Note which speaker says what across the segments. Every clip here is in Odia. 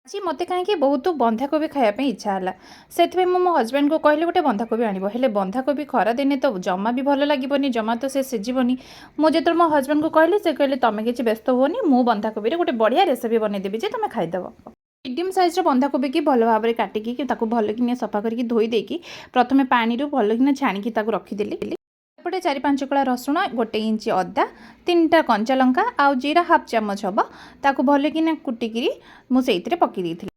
Speaker 1: ଆଜି ମୋତେ କାହିଁକି ବହୁତ ବନ୍ଧାକୋବି ଖାଇବା ପାଇଁ ଇଚ୍ଛା ହେଲା। ସେଥିପାଇଁ ମୁଁ ମୋ ହଜବେଣ୍ଡକୁ କହିଲି, ଗୋଟେ ବନ୍ଧାକୋବି ଆଣିବ। ହେଲେ ବନ୍ଧାକୋବି ଖରାଦିନେ ତ ଜମା ବି ଭଲ ଲାଗିବନି, ଜମା ତ ସେ ସିଝିବନି। ମୁଁ ଯେତେବେଳେ ମୋ ହଜବେଣ୍ଡକୁ କହିଲି, ସେ କହିଲେ, "ତମେ କିଛି ବ୍ୟସ୍ତ ହୁଅନି, ମୁଁ ବନ୍ଧାକୋବିରେ ଗୋଟେ ବଢ଼ିଆ ରେସିପି ବନେଇଦେବି ଯେ ତମେ ଖାଇଦେବ।" ମିଡ଼ିୟମ୍ ସାଇଜ୍ର ବନ୍ଧାକୋବିକି ଭଲ ଭାବରେ କାଟିକି, ତାକୁ ଭଲକିନା ସଫା କରିକି ଧୋଇ ଦେଇକି, ପ୍ରଥମେ ପାଣିରୁ ଭଲକିନା ଛାଣିକି ତାକୁ ରଖିଦେଲି। ଏପଟେ 4-5 କୋଳା ରସୁଣ, 1 ଇଞ୍ଚ ଅଦା, ତିନିଟା କଞ୍ଚା ଲଙ୍କା ଆଉ ଜିରା ହାଫ୍ ଚାମଚ ହେବ, ତାକୁ ଭଲକିନା କୁଟିକିରି ମୁଁ ସେଇଥିରେ ପକାଇ ଦେଇଥିଲି।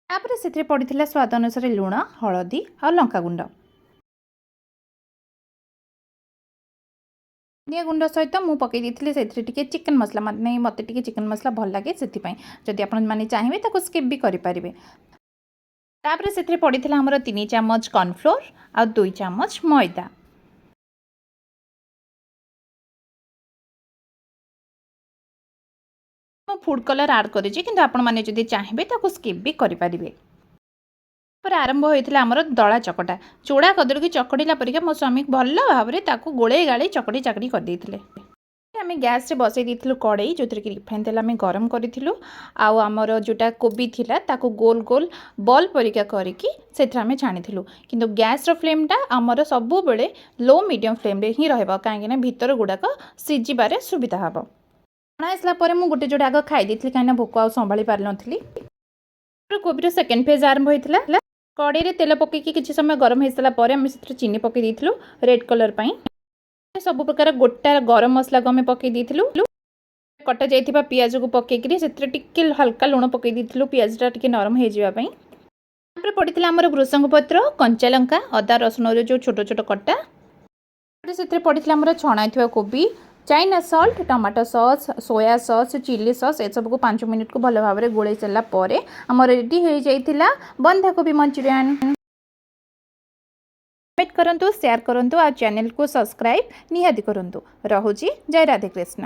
Speaker 1: ତାପରେ ସେଥିରେ ପଡ଼ିଥିଲା ସ୍ୱାଦ ଅନୁସାରେ ଲୁଣ, ହଳଦୀ ଆଉ ଲଙ୍କାଗୁଣ୍ଡ। ଧନିଆ ଗୁଣ୍ଡ ସହିତ ମୁଁ ପକାଇ ଦେଇଥିଲି ସେଥିରେ ଟିକେ ଚିକେନ୍ ମସଲା। ମାନେ ମୋତେ ଟିକେ ଚିକେନ୍ ମସଲା ଭଲ ଲାଗେ ସେଥିପାଇଁ। ଯଦି ଆପଣ ମାନେ ଚାହିଁବେ, ତାକୁ ସ୍କିପ୍ ବି କରିପାରିବେ। ତାପରେ ସେଥିରେ ପଡ଼ିଥିଲା ଆମର 3 ଚାମଚ କର୍ଣ୍ଣଫ୍ଲୋର୍ ଆଉ 2 ଚାମଚ ମଇଦା। ମୁଁ ଫୁଡ଼୍ କଲର୍ ଆଡ଼୍ କରିଛି, କିନ୍ତୁ ଆପଣମାନେ ଯଦି ଚାହିଁବେ, ତାକୁ ସ୍କିପ୍ ବି କରିପାରିବେ। ତାପରେ ଆରମ୍ଭ ହୋଇଥିଲା ଆମର ଦଳା ଚକଟା। ଚୁଡ଼ା କଦଳୀକୁ ଚକଟିଲା ପରିକା ମୋ ସ୍ୱାମୀ ଭଲ ଭାବରେ ତାକୁ ଗୋଳେଇ ଗାଳେଇ ଚକଟି ଚାକଟି କରିଦେଇଥିଲେ। ଆମେ ଗ୍ୟାସ୍ରେ ବସେଇ ଦେଇଥିଲୁ କଡ଼େଇ, ଯେଉଁଥିରେ କି ରିଫାଇନ୍ ତେଲ ଆମେ ଗରମ କରିଥିଲୁ। ଆଉ ଆମର ଯେଉଁଟା କୋବି ଥିଲା, ତାକୁ ଗୋଲ ଗୋଲ ବଲ୍ ପରିକା କରିକି ସେଥିରେ ଆମେ ଛାଣିଥିଲୁ। କିନ୍ତୁ ଗ୍ୟାସ୍ର ଫ୍ଲେମ୍ଟା ଆମର ସବୁବେଳେ ଲୋ ମିଡ଼ିୟମ୍ ଫ୍ଲେମ୍ରେ ହିଁ ରହିବ, କାହିଁକିନା ଭିତର ଗୁଡ଼ାକ ସିଝିବାରେ ସୁବିଧା ହେବ। ଛଣା ଆସିଲା ପରେ ମୁଁ ଗୋଟେ ଯୋଡ଼େ ଆଗ ଖାଇ ଦେଇଥିଲି, କାହିଁକିନା ଭୋକ ଆଉ ସମ୍ଭାଳି ପାରିନଥିଲି। କୋବିର ସେକେଣ୍ଡ ଫେଜ୍ ଆରମ୍ଭ ହୋଇଥିଲା। କଡ଼େଇରେ ତେଲ ପକାଇକି କିଛି ସମୟ ଗରମ ହେଇସାରିଲା ପରେ ଆମେ ସେଥିରେ ଚିନି ପକାଇ ଦେଇଥିଲୁ ରେଡ଼୍ କଲର୍ ପାଇଁ। ସବୁ ପ୍ରକାର ଗୋଟା ଗରମ ମସଲାକୁ ଆମେ ପକାଇ ଦେଇଥିଲୁ। କଟା ଯାଇଥିବା ପିଆଜକୁ ପକାଇକିରି ସେଥିରେ ଟିକେ ହାଲକା ଲୁଣ ପକାଇ ଦେଇଥିଲୁ, ପିଆଜଟା ଟିକେ ନରମ ହେଇଯିବା ପାଇଁ। ତାପରେ ପଡ଼ିଥିଲା ଆମର ଭୃସଙ୍ଗ ପତ୍ର, କଞ୍ଚା ଲଙ୍କା, ଅଦା ରସୁଣର ଯେଉଁ ଛୋଟ ଛୋଟ କଟା। ତାପରେ ସେଥିରେ ପଡ଼ିଥିଲା ଆମର ଛଣା ହେଇଥିବା କୋବି, China salt, tomato sauce, soya sauce, chilli sauce। ଏସବୁକୁ 5 ମିନିଟ୍କୁ ଭଲ ଭାବରେ ଗୋଳେଇ ସାରିଲା ପରେ ଆମର ରେଡ଼ି ହେଇଯାଇଥିଲା ବନ୍ଧାକୋବି ମଞ୍ଚୁରିଆନ୍। କମେଣ୍ଟ କରନ୍ତୁ, ସେୟାର କରନ୍ତୁ ଆଉ ଚ୍ୟାନେଲକୁ ସବସ୍କ୍ରାଇବ୍ ନିହାତି କରନ୍ତୁ। ରହୁଛି, ଜୟ ରାଧେକୃଷ୍ଣ।